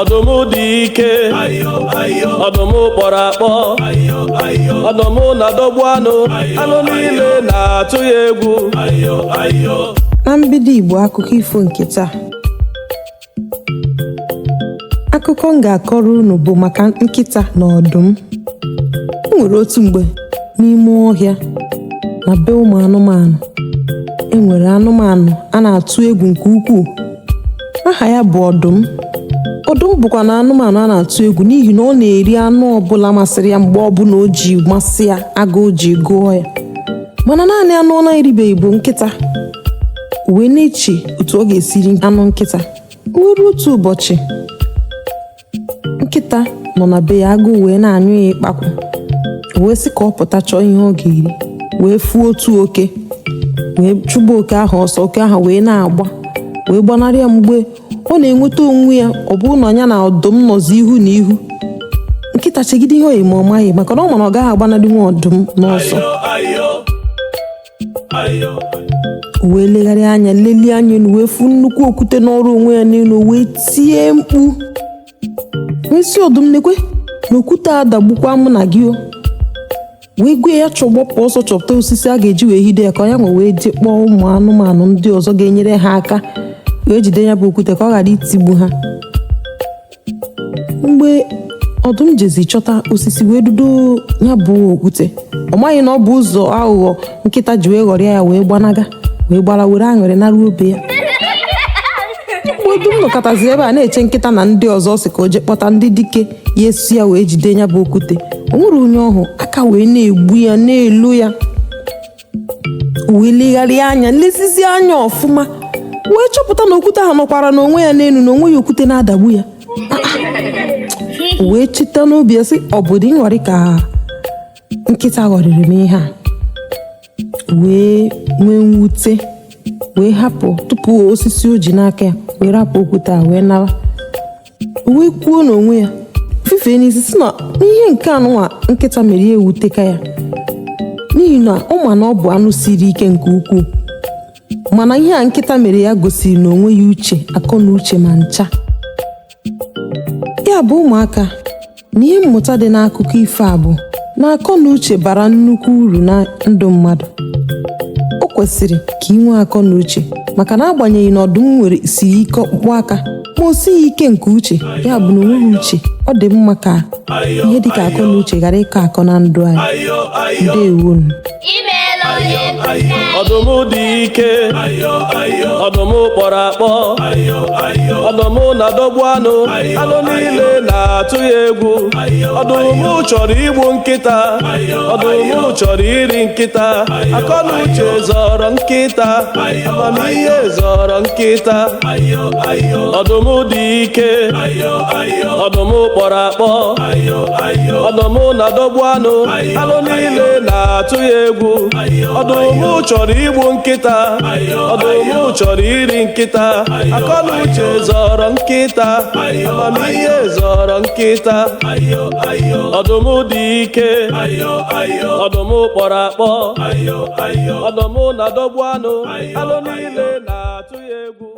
Ọdụm dị ike, ọdụm kpọrọ akpọ, ọdụm na-adọgbu anụ, anụ niile na-atụ ya egwu. Na mbido Igbo akụkọ ifo nke taa, akụkọ m ga-akọrọ unu bụ maka nkịta na ọdụm. O nwere otu mgbe n'ime ọhịa na be ụmụ anụmanụ, e nwere anụmanụ a na-atụ egwu nke ukwuu. Aha ya bụ ọdụm. Ọdụm bụkwa na anụmanụ a na-atụ egwu n'ihi na ọ na-eri anụ ọbụla masịrị ya mgbe ọbụla o ji masị ya, agụụ ji gụọ ya. Mana naanị anụ ọ na-eribeghị bụ nkịta. O wee na-eche otu ọ ga-esi ri anụ nkịta. O wee ruo otu ụbọchị, nkịta nọ na be ya, agụụ wee na-anyụ ya ịkpakwụ. O wee sị ka ọ pụta chọọ ihe ọ ga-eri, wee fụọ otu oke, wee chụba oke ahụ ọsọ. Oke ahụ wee na-agba wee gbanarị ya. Mgbe ọ na-enweta onwe ya, ọ bụrụ na ya na ọdụm nọzi ihu na ihu, nkịta chegide ihe oyi ma ọ maghị, maka na ọ ma na ọ gaghị agbanarị nwa ọdụm n'ọsọ. O wee legharịa anya, lelie anya elu, wee fụ nnukwu okwute n'ọrụ onwe ya n'elu. O wee tie mkpu wee sị ọdụm, nekwe na okwute a dagbukwa mụ na gị o. Wee gwe ya chọgbọpụ ọsọ chọpụta osisi a ga-eji wee hide ya, ka ya nwe wee jee kpọọ ụmụ anụmanụ ndị ọzọ ga-enyere ha aka wee jide ya bụ okwute ka ọ ghara itigbu ha. Mgbe ọdụm jezi chọta osisi wee dudo ya bụ okwute, ọ maghị na ọ bụ ụzọ aghụghọ nkịta ji wee ghọrịa ya, wee gbanaga, wee gbara were aṅụrị naruo obe ya. Mgbe ọdụm nọkọtazi ebe a na-eche nkịta na ndị ọzọ si ka o jee kpọta ndị dike ya esi ya wee jide ya bụ okwute, o nwere onye ọhụ aka wee na-egbu ya na-elu ya. O wee legharịa anya, lezizie anya ọfụma, wee chọpụta na okwute ahụ nọkwara n'onwe ya n'elu, na onwe ya okwute na-adagbu ya. O wee cheta n'obi ya sị, ọ bụ dị nghọrị ka nkịta ghọrịrị m ihe a. Wee nwee mwute, wee hapụ tupu osisi o ji n'aka ya, wee rapụ okwute a wee nara. O wee kwuo n'onwe ya, fifee n'isi, sị na ihe nke anụnwa nkịta mere ya ewuteka ya, n'ihi na ọ ma na ọ bụ anụ siri ike nke ukwuu, mana ihe a nkịta mere ya gosiri na onwe ya uche, akọ na uche ma ncha. Ya bụ, ụmụaka, na ihe mmụta dị n'akụkọ ifo a bụ na akọ na uche bara nnukwu uru na ndụ mmadụ. O kwesịrị ka ị nwee akọ na uche, maka na agbanyeghị na ọdụm nwere siri ike ọkpụkpụ aka, ma o sighi ike nke uche. Ya bụ na o nweghị uche. Ọ dị mma ka ihe dịka akọ na uche ghara ịkọ akọ na ndụ anyị. Ndewonu. Imeela onye nkụzi anyị. Ọdụm dị ike, ọdụm kpọrọ akpọ, ọdụm na-adọgbu anụ, anụ niile na-atụ ya egwu. Ọdụm chọrọ igbu nkịta, ọdụm chọrọ iri nkịta. Akọ na uche zọrọ nkịta, amamihe zọrọ nkịta. Ọdụm dị ike, ọdụm kpọrọ akpọ, ọdụm na-adọgbu anụ, anụ niile na-atụ ya egwu. Ọdụm chọrọ igbu nkịta, ọdụm chọrọ iri nkịta. Akọ na uche zọrọ nkịta, amamihe zọrọ nkịta. Ọdụm dị ike, ọdụm kpọrọ akpọ, ọdụm na-adọgbu anụ, anụ niile na-atụ ya egwu.